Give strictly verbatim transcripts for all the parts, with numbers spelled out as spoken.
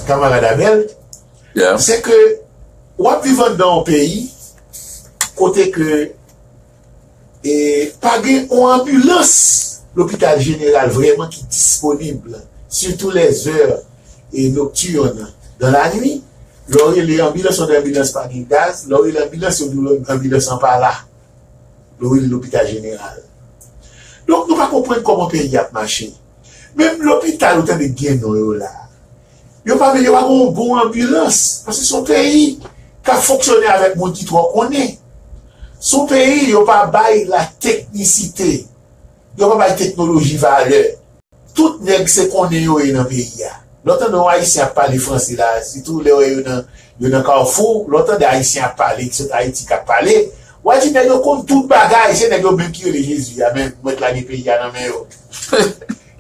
kamarad Abel, se ke w ap viv anndan yon peyi kote ke e pa gen yon anbilans lopital jeneral vrèman ki disponib, sitou lèzè e noktirn, dan lanwi. Lè w rele anbilans, yon anbilans pa gen gaz. Lè w rele anbilans, yo di w anbilans an pa la. Lè w rele lopital jeneral. Donk, nou pa konprann kòman peyi ap mache. Menm lopital, ou tande gen non yo la. Yo pa, yo pa gen yon bon anbilans. Paske se yon peyi k ap fonksyone avèk moun ki twò konnen. Se yon peyi, yo pa bay la teknisite. Yo pa bay teknoloji valè. Tout nèg se konnen yo ye nan peyi a. Lè w tande yon Ayisyen ap pale franse la, sitou lè w wè yo nan, yo nan Kafou, lè w tande Ayisyen ap pale, ki sot Ayiti k ap pale, w a di nèg yo konn tout bagay, se nèg yo menm ki rele Jezi a, men mwen t lage peyi a nan men yo.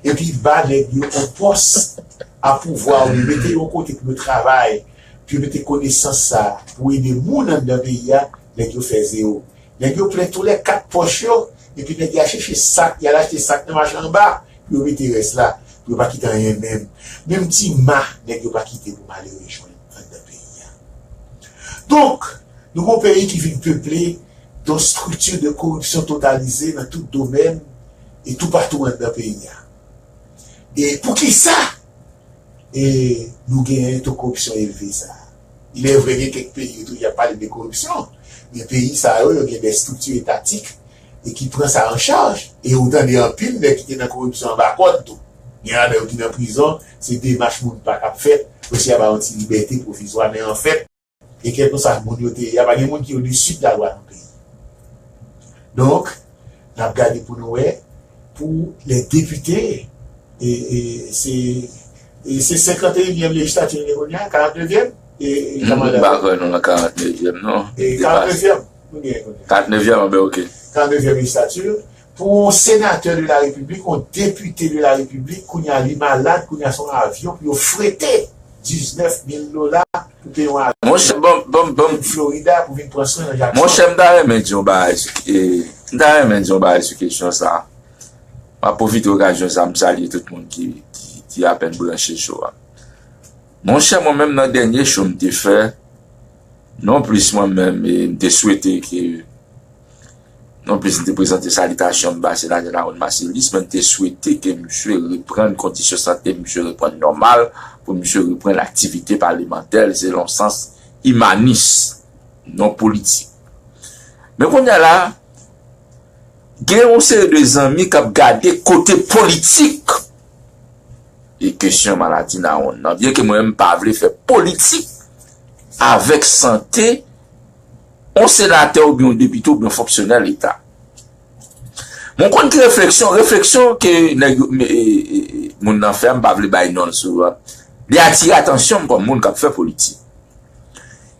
Epi ba nèg yo yon pòs a pouvwa, oubyen mete yo yon kote pou yo travay, pou yo mete konesans sa a, pou ede moun anndan peyi a, nèg yo fè zewo. Nèg yo plen toulèkat pòch yo, epi nèg y al chèche sak, y al achte sak nan mache anba, pou yo mete rès la, pou yo pa kite anyen menm. Menm ti ma, nèg yo pa kite pou malere jwenn anndan peyi a. Donk, nou gen yon peyi ki vin peple de yon strikti de koripsyon totalize nan tout domèn e toupatou anndan peyi a. E poukisa e nou genyen to koripsyon elve sa a? Il est vrai, gen kèk peyi yo tou y ap pale de koripsyon, men peyi sa yo, yo gen de strikti etatik e ki pran sa an chaj. E ou tande anpil nèg ki te nan koripsyon anba kòd tou. Gen ladan yo ki nan prizon, se demach moun pa k ap fèt, yo se ap ba yon ti libète pwovizwa, men anfèt, e kèlkeswa moun yo te ye a, pa gen moun ki odesi de lalwa nan peyi. Donk, n ap gade pou nou wè, pou lè depite, e, e, se, e se senkanteyinyèm lejistati nou gen kounye a, karantnevyèm, e, e, M pa kwè nou nan karantnevyèm, non. E karantnevyèm, nou gen kounye a. Karantnevyèm, anben, ok. Karantnevyèm lejistati, pou yon senatè de la repiblik, yon depite de la repiblik, kounye a li malad, kounye a se yon avyon pou yo frete diznèf mil dola pou peye yon avyon Monchè, ban m, ban m, ban m, Florida pou vin pran swen nan Jackson. Monchè, m ta renmen di yon bagay sou, e, m ta renmen di yon bagay sou kesyon sa a. M ap pwofite okazyon sa a, m salye tout moun ki, ki, ki apèn branche show a. Monchè, mwen menm nan dènye show m te fè, non plis mwen menm, e, m te swete ke Non plis m te prezante salitasyon m ba senatè Laronde Marcellus, men m te swete ke misye reprann kondisyon sante misye reprann nòmal, pou misye reprann aktivite palimantè l selon sans imanis, non politik. Men kounye a la, gen yon seri de zanmi k ap gade kote politik e kesyon maladi Laronde nan. Byen ke mwen menm m pa vle fè politik avèk sante yon senatè oubyen yon depite oubyen yon fonksyonè Leta. Mwen konn ki refleksyon, refleksyon ke nèg yo, e, e, e, moun nan fè, m pa vle bay non l sou, li atire atansyon m kòm moun k ap fè politik.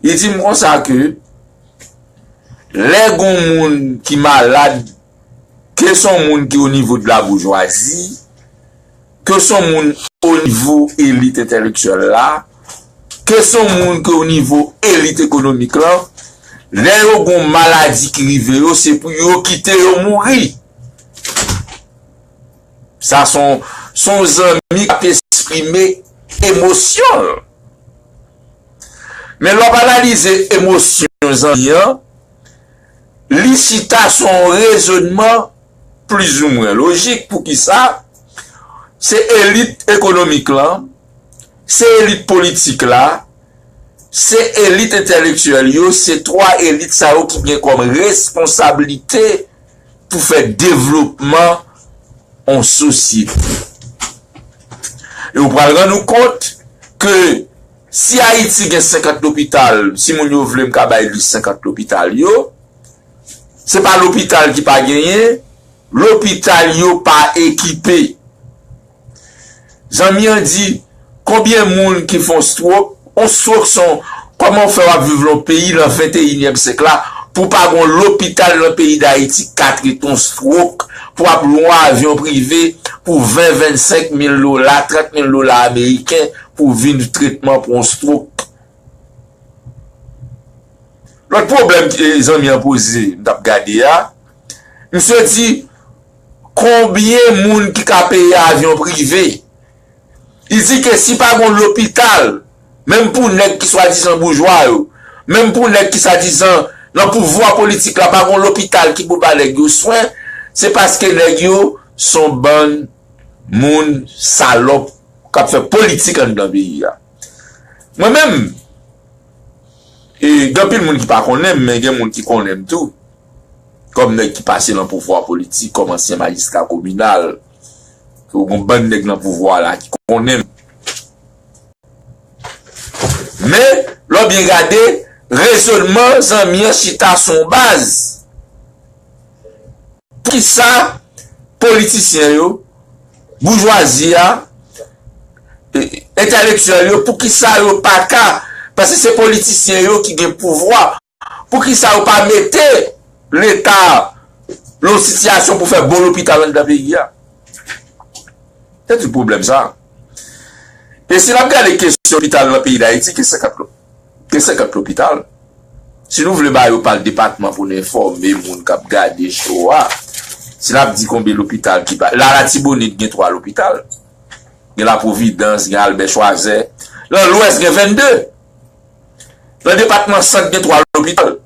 Li di m konsa ke lè gon moun ki malad, ke se yon moun ki o nivo de la boujwazi, ke se yon moun o nivo elit entèlektyèl la, ke se yon moun ki o nivo elit ekonomik lan, lè yo gon maladi ki rive yo, se pou yo kite yo mouri. Sa se yon, se yon zanmi k ap eksprime emosyon l. Men lè w ap analize emosyon zanmi an, li chita sou yon rezònman plizoumwen lojik. Poukisa? Se elit ekonomik lan, se elit politik la, se elit entèlektyèl yo, se twa elit sa yo ki gen kòm responsablite pou fè devlopman yon sosyete. E ou pral rann ou kont ke si Ayiti gen senkant lopital, si moun yo vle m ka bay lis senkant lopital yo, se pa lopital ki pa genyen, lopital yo pa ekipe. Zanmi an di, konbyen moun ki fè yon stroke? Yon stroke se yon, kòman w fè w ap viv nan yon peyi nan venteyinyèm syèk la, pou pa gen yon lopital nan peyi Dayiti k ka trete yon stroke, pou w ap lwe yon avyon prive pou ven, vennsenk mil dola, trant mil dola ameriken pou vin tretman pou yon stroke? Lòt pwoblèm ke zanmi an poze, m t ap gade a, misye di, konbyen moun ki ka peye avyon prive? Li di ke si pa gen lopital, menm pou nèg ki swadizan boujwa yo, menm pou nèg ki swadizan nan pouvwa politik la, pa gen lopital ki pou ba nèg yo swen, se paske nèg yo se yon bann moun salòp k ap fè politik anndan peyi a. Mwen menm, e, gen anpil moun ki pa konnen m, men gen moun ki konnen m tou. Kòm nèg ki pase nan pouvwa politik, kòm ansyen majistra kominal, ou gen yon bann nèg nan pouvwa la ki konnen m. Men, lè w byen gade, rezònman zanmi an chita sou yon baz. Poukisa politisyen yo, boujwazi a, e, entèlektyèl yo, poukisa yo pa ka, paske se politisyen yo ki gen pouvwa, poukisa yo pa mete Leta nan yon sitiyasyon pou fè bon lopital anndan peyi a? Se tout pwoblèm sa. E si n ap gade kesyon lopital nan peyi Dayiti, gen senkant lo-, gen senkant lopital. Si nou vle ba yo pa depatman pou n enfòme moun k ap gade show a, si n ap di konbyen lopital ki pa, la Latibonit gen twa lopital. Gen Lapwovidans, gen Albè Chwazè. Nan Lwès gen vennde. Nan depatman Sant gen twa lopital.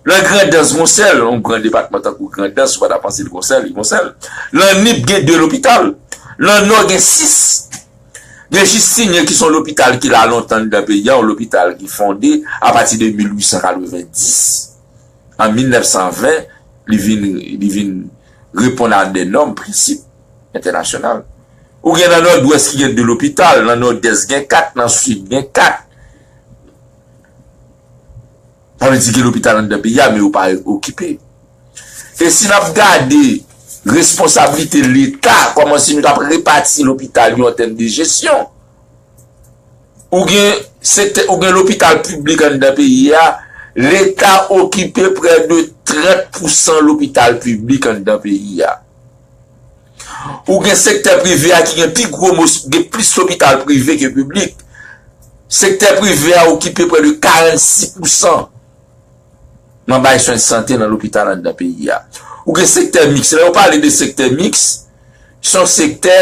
Nan Grandans gon sèl, yon gran depatman tankou Grandans, ou pa ta panse l gon sèl, li gon sèl. Nan Nip gen de lopital. Nan Nò gen sis. Gen Jistinyen ki se yon lopital ki la lontan anndan peyi a, yon lopital ki fonde apati de mil uit san katrevenndis. An mil nèf san ven, li vin, li vin reponn a de nòm, prensip entènasyonal. Ou gen nan Nòdwès ki gen de lopital, nan Nòdès gen kat, nan Sid gen kat. Sa vle di gen lopital anndan peyi a, men yo pa okipe. E si n ap gade responsablite Leta, kòman si nou t ap repati lopital yo an tèm de jesyon, ou gen sektè, ou gen lopital piblik anndan peyi a, Leta okipe prè de trant pousan lopital piblik anndan peyi a. Ou gen sektè prive a ki gen pi gwo mos-, gen plis lopital prive ke piblik. Sektè prive a okipe prè de karannsis pousan nan bay swen sante nan lopital anndan peyi a. Ou gen sektè miks. Lè yo pale de sektè miks, se yon sektè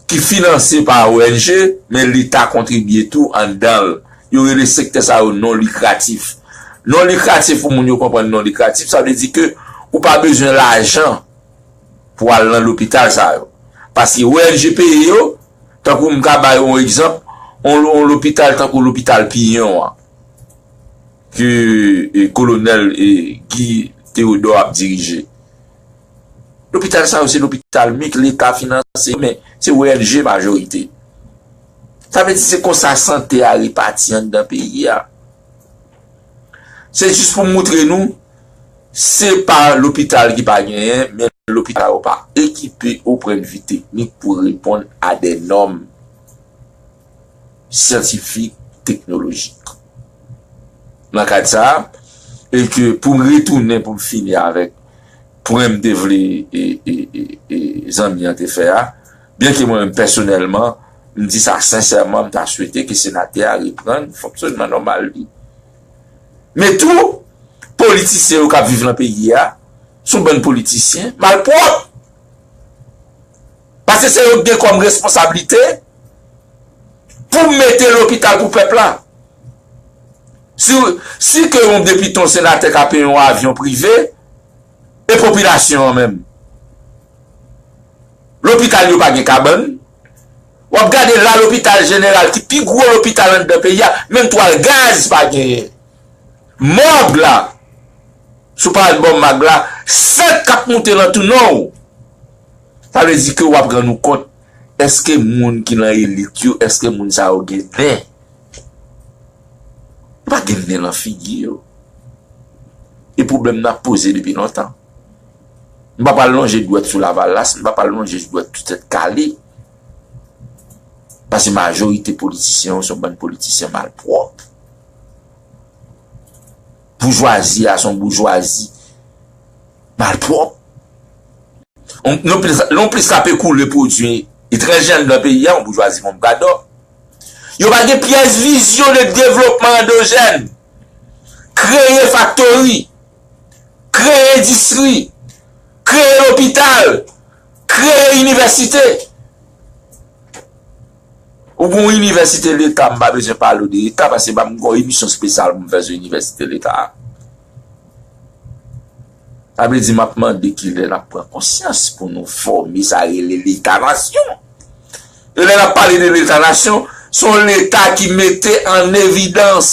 ki finanse pa O N G, men Leta kontribye tou anndan l. Yo rele sektè sa yo non likratif. Non likratif, pou moun yo konprann non likratif, sa vle di ke ou pa bezwen lajan pou al nan lopital sa yo. Paske O N G peye yo, tankou m ka bay yon egzanp, yon, yon lopital tankou lopital Piyon an, ke, e, kolonèl, e, Guy Théodore ap dirije. Lopital sa yo se lopital miks, Leta finanse, men se O N G majorite. Sa vle di se konsa sante a repati anndan peyi a. Se jis pou m moutre nou, se pa lopital ki pa genyen, men lopital yo pa ekipe o pwen de vi teknik pou reponn a de nòm syantifik, teknolojik. Nan kad sa a, e ke pou m retounen, pou m fini avèk pwen m te vle, e, e, e, e, zanmi an te fè a, byen ke mwen menm pèsonèlman, m di sa sensèman, m ta swete ke senatè a reprann fonksyonman nòmal li. Men tou, politisyen yo k ap viv nan peyi a, se yon bann politisyen malpwòp. Paske se yo k gen kòm responsablite pou mete lopital pou pèp la. Si, si ke yon depite, yon senatè ka peye yon avyon prive, e popilasyon an menm? Lopital yo pa gen kabann. W ap gade la, lopital jeneral ki pi gwo lopital anndan peyi a, menm twal gaz pa genyen. Mòg la, si w pa al bò mòg la, sant k ap moute nan tou non w. Sa vle di ke w ap rann ou kont, èske moun ki nan elit yo, èske moun sa yo gen nen? Yo pa gen nen nan figi yo. E pwoblèm nan ap poze depi lontan. M pa pral lonje dwèt sou Lavalas, m pa pral lonje dwèt sou Tèt Kale. Paske majorite politisyen yo se yon bann politisyen malpwòp. Boujwazi a se yon boujwazi malpwòp. On, non plis, non plis k ap ekoule pwodui etranje anndan peyi a, yon boujwazi monbgadò. Yo pa gen pyès vizyon de devlopman andojèn. Kreye faktori, kreye endistri, kreye lopital, kreye inivèsite. Pou gen yon inivèsite leta, m pa bezwen pale w de leta, paske m pa gen yon emisyon espesyal pou m fè sou inivèsite leta a. Sa vle di, m ap mande kilè n ap pran konsyans pou nou fòme sa rele leta nasyon. E lè n ap pale de leta nasyon, se yon leta ki mete an evidans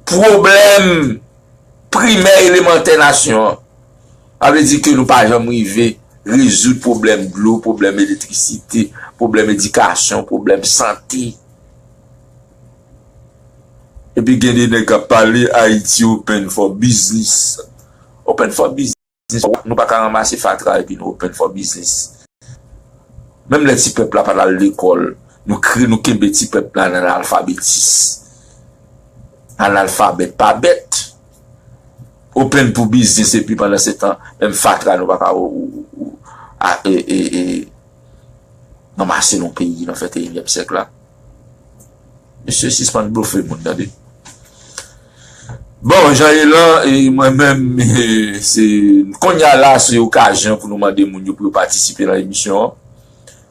pwoblèm primè, elemantè nasyon an. Sa vle di ke nou pa janm rive rezoud pwoblèm dlo, pwoblèm elektrisite, pwoblèm edikasyon, pwoblèm sante. Epi gen de nèg k ap pale Ayiti open for business. Open for business. Nou pa ka ranmase fatra epi nou open for business. Menm lè ti pèp la pa t al lekòl, nou kre, nou kenbe ti pèp la nan analfabetis. Analfabèt pa bèt. Open pou biznis epi pandan se tan, menm fatra nou pa ka ou, ou, ou, a, e, e, e, ranmase nan peyi nan venteyinyèm syèk la. Mesye, sispann blofe moun, tande. Bon, Jean Elan, e mwen menm, e, se, kounye a la, se okazyon pou nou mande moun yo pou yo patisipe nan emisyon an.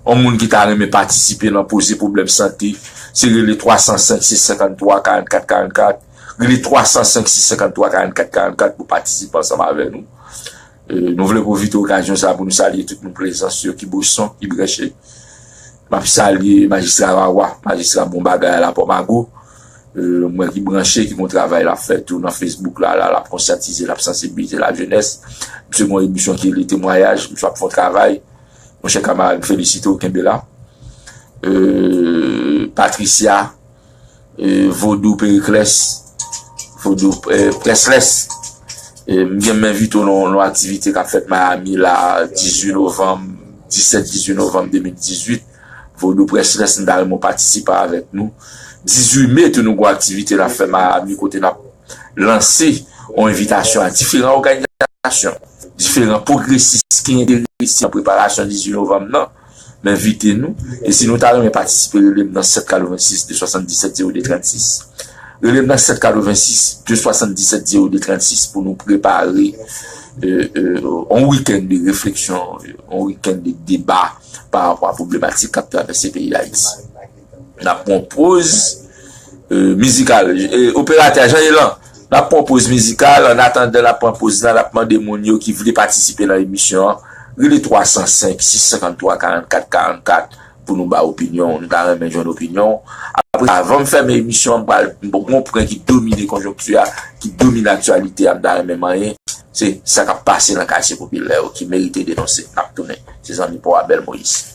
Yon moun ki ta renmen patisipe nan poze pwoblèm sante, se rele twa san senk, sis senkanntwa, karannkat karannkat. Rele twa san senk, sis senkanntwa, karannkat karannkat pou patisipe ansanm avè nou. E, nou vle pwofite okazyon sa a pou nou salye tout moun Plezans yo ki boson, ki branche. M ap salye Majistra Wawa, Majistra Bon Bagay a Lapòmago. E, mwen ki branche, ki gon travay l ap fè tou nan Facebook la, la, l ap konsyantize, l ap sansibilize lajenès. Misye gon emisyon ki rele Temwayaj, misye ap fè yon travay. Monchè kamarad, m felisite w, kenbe la. E, Patricia, e, Vodou Pericles, Vodou, e, Presles. E, m gen m envite w nan yon aktivite k ap fèt Miami la, dizuit novanm, disèt, dizuit novanm de mil dizuit. Vodou Presles, m ta renmen w patisipe avèk nou. Dizuit me tou, nou gon aktivite n ap fè Miami kote n ap lanse yon envitasyon a diferan òganizasyon, diferan pwogresis ki enterese nan preparasyon dizuit novanm nan. M envite nou. E si nou ta renmen patisipe, rele m nan sèt katrevensis, de swasanndisèt, zewo de trannsis. Rele m nan sèt katrevensis, de swasanndisèt, zewo de trannsis pou nou prepare, e, e, yon wikenn de refleksyon, yon wikenn de deba pa rapò a pwoblematik k ap travèse peyi Dayiti. N ap pran poz, e, mizikal. E, operatè, Jean Elan, n ap pran poz mizikal. Annatandan n ap pran poz la, n ap mande moun yo ki vle patisipe nan emisyon an, rele twa san senk, sis senkanntwa, karannkat karannkat pou nou ba opinyon w. Nou ta renmen jwenn opinyon w. Apre, avan m fèmen emisyon an, m pral, m gon pwen ki domine konjonkti a, ki domine aktyalite a, m ta renmen manyen. Se sa k ap pase nan katye popilè yo ki merite denonse. N ap tounen. Se zanmi pa w Abel Moïse.